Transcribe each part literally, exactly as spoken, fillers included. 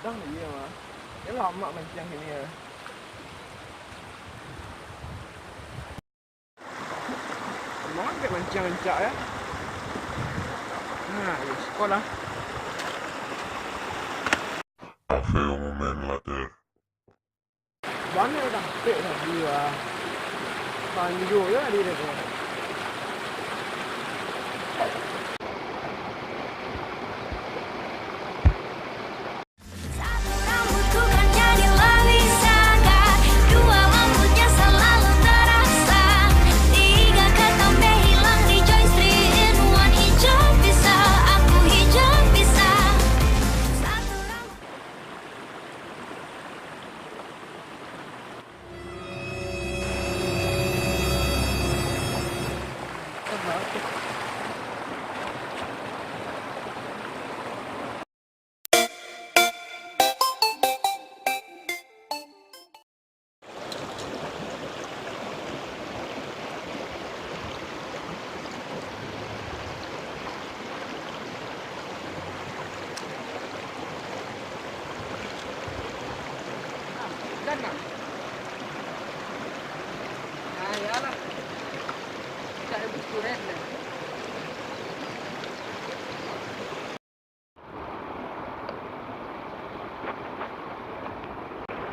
Iya, mah. Dia lama mancang sini ya. Lama agak mancang rancak ya. Nah, ya, sekolah. A few moments later. Banyak dapek tadi lah. Banjo je tadi dapek. Satu rambutku kan jadi lebih sangar, dua rambutnya selalu terasa, tiga ketambah hilang di join three in one, hijau pisang, aku hijau pisang. Satu rambut.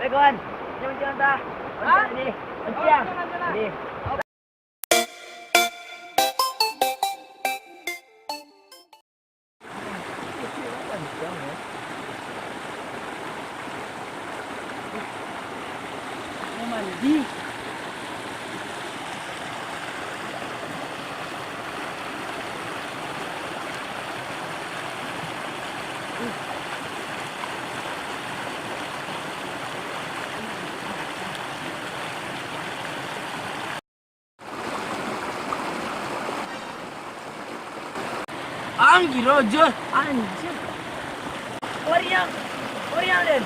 Eh, kawan, ini mancang dah. Mancang ni. Mancang. Ni. Mau mandi. Ang giro jo, anjir. Oriang, oriang den.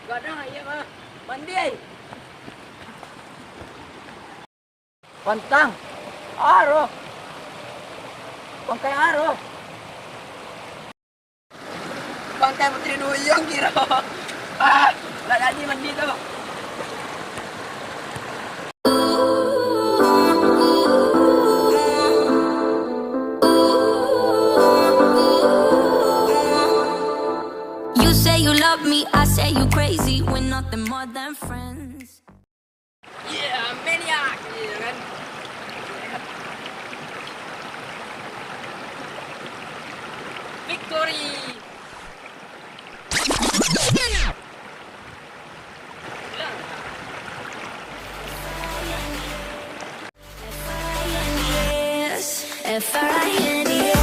Gadang aia mah. Mandi ai. Pantang. Aro. Pangkai aro. Pangkai Putri Duyung kiro. Ah, lah jadi mandi tu. You say you love me, I say you crazy. We're nothing more than friends. Yeah, maniac! Iya kan? Victory! F R I N E S.